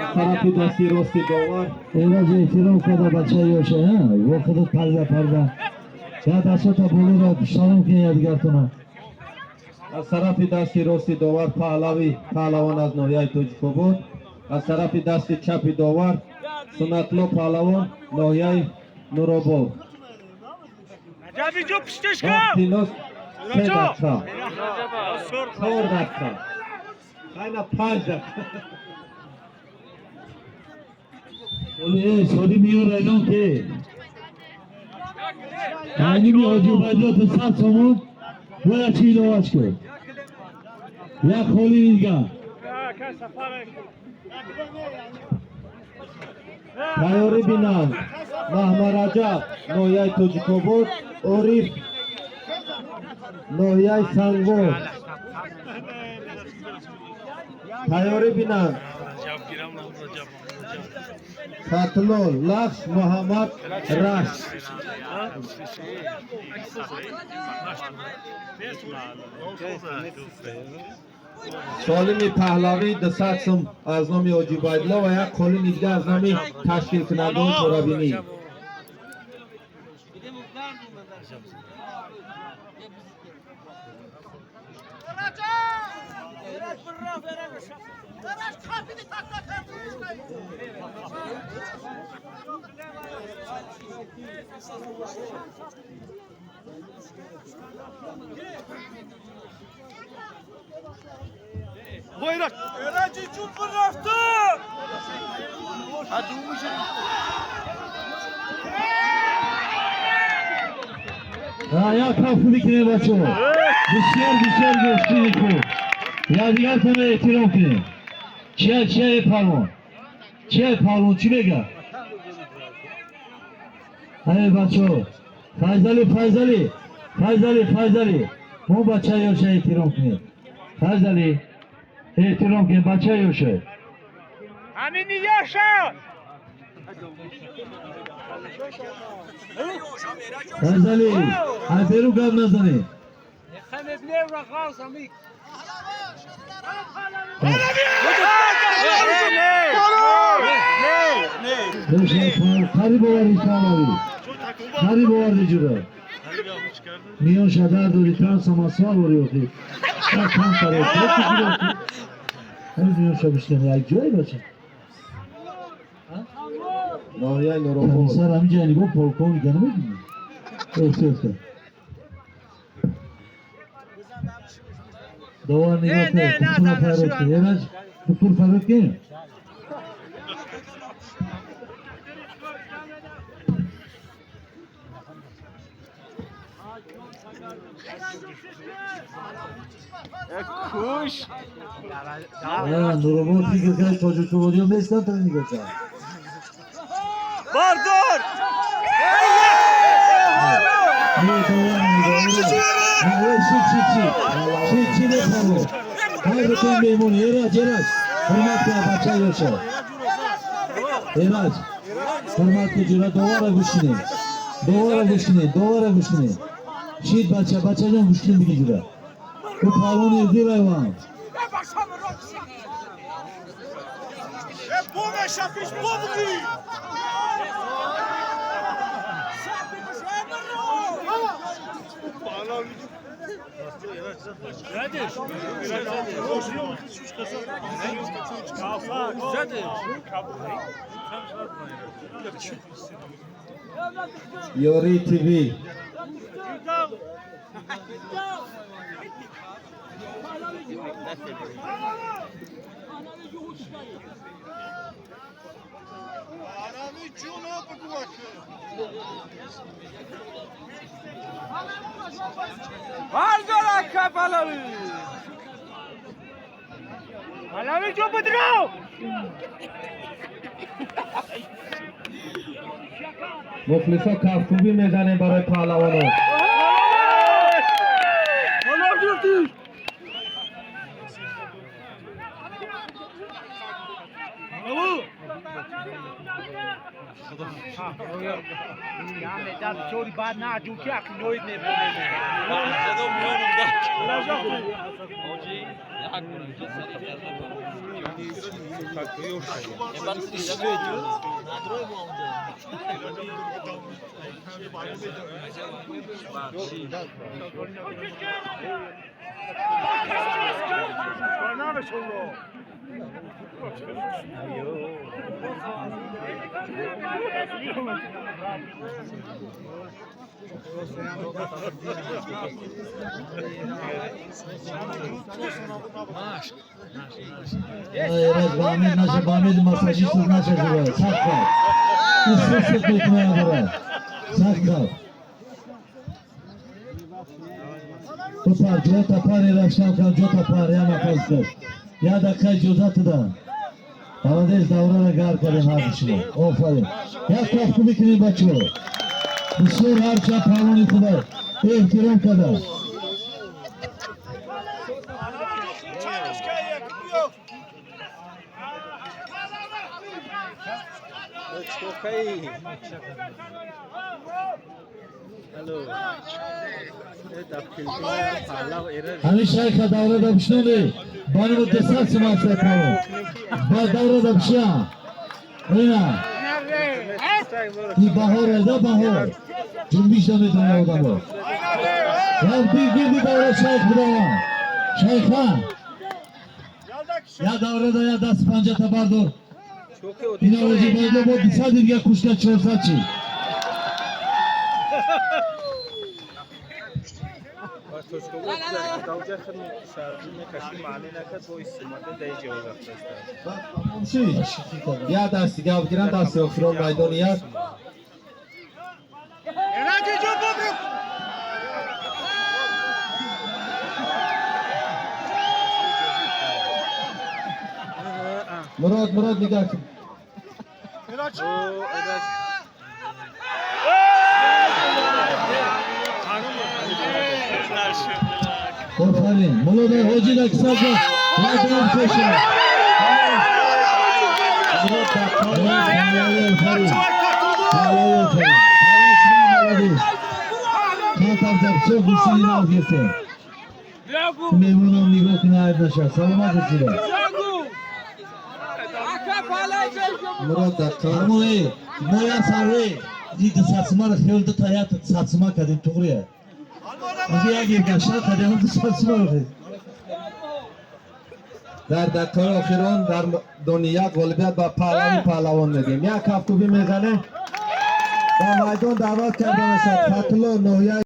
Аз тарафи дасти рости довар Эраҷ эҳтиром карда бачаи ёша, во худат парда парда. Я дастota болоро салом кунед якдигартона. Аз тарафи дасти рости довар Паҳлавӣ Паҳлавон аз ноҳияи Тоҷикобод, аз тарафи дасти чапи довар Суннатло Паҳлавон, ноҳияи Нуробод. Вақти нос 3 дақиқа, 4 дақиқа, хайна 5 дақиқа. Соли миён эълон ки айними ҳоҷи Убайдулло 200 сомон бояд чи иловаш кун, як холи дига. Тайёрӣ бинанд: Маҳмараҷаб, ноҳияи Тоҷикобод, Ориф, ноҳияи Сангвор. Тайёрӣ бинанд: Хатлон, Лахш, Муҳаммад, Рашт. Солими Паҳлавӣ 200 сум аз номи ҳоҷи Убайдулло ва як қолини дига аз номи ташкилкунандагони чорабинӣ. Як кафкӯбӣ кунем, бачаҳо. Бисёр бисёр гӯштини хуб. Якдигартона эҳтиром кунем. Чия, чия, палвон, чия, палвон, чӣ мега? Ай, бачаҳо, Файзалӣ, Файзалӣ, Файзалӣ, Файзалӣ, мо бачаи ёша эҳтиром кунем. Файзалӣ, эҳтиром кунем бачаи ёша. Амини ёша! Файзалӣ, аз берун гап назанед. Қариб оварди, Паҳлавӣ, қариб оварди, ҷура. Миён шадар доди, тан самосвал ори охи. Тан саро. Ҳанӯз миён ша бишкан як ҷой, бача. Ноҳияи Нуробод. Сар ҳамин ҷай нигоҳ, полковник намебинӣ? Эҳтиёт кун. Довар нигоҳ кун, купура фарёд кун. Эраҷ, купур фарёд кун. Куш! Нуробод фикр кард, тоҷикободиён нестанд, та нигоҳ кард. Бардор! Не, довар нигоҳ. Чӣ, чӣ, чӣ? Чӣ, чӣ мефармод? Ҳар дутон меҳмон. Эраҷ, Эраҷ, ҳурмат кун бачаи ёша. Эраҷ, ҳурмат кун, ҷура, довара гӯш кунед. Довара гӯш кунед, довара гӯш кунед. Шид бача, бачаҷон, гӯш кун биги, ҷура. Ӯ палвони зирайван. Ёри ТВ. Бардор, ака Палави! Палави ҷо будрав! Мухлисо, кафкӯбӣ мезанем барои паҳлавонон. Ҳалол гирифтӣ! Эраҷ ба Амир наша, ба Амир массажист наша жива. Сахт кар. Исус мекунад дора. Сахт кар. Тупар, ҷота пар, Эраҷ кам ҷота пар, я нафас каш. Я дақиқа иҷозат додам. Молодец, даврара гар кардем ҳарду шумо. Офарин. Як кафку бикунем, бачаҳо. Бисёр ҳарчанд паҳлавони худо эҳтиром кардам. Ҳамин шайха даврада бишнони банимо 200 сум аст паҳлавон. Ба даврада бишя. Ина. И баҳор да баҳор. Ҷунбиш наметавона одамо. Як гирди давра шайх будавам. Шайха. Я даврада я даст панҷата бардор. Ина рози байдо бо 200 дига кушта 400 чи. Я даст дига бигирам, дасти охирон майдони як. Эраҷ ҷо бобро! Мурод, Мурод, нигоҳ кун. Эраҷ! Офарин. Мулода ҳоҷи даксака. Ядам пеша. Мурод дақиқа. Офарин. Офарин. Молодец. Чанд ҳафта бисёр гӯштини нав гирифтем. Меҳмонам нигоҳ кунад, айб нашад. Саломат бошед. Мурод дақиқа. Аммо мо як сарве ди 200 сумаро хел ду та як 100 сума кардем, туғрия. Мага як ергашта кардем, 200 сумаро хел. Дар дақиқаи охирон дар майдони як ғолибият ба Паҳлави паҳлавон медиҳем. Як кафкӯбӣ мезанем. Ба майдон даъват карда мешавад Фатулло, ноҳияи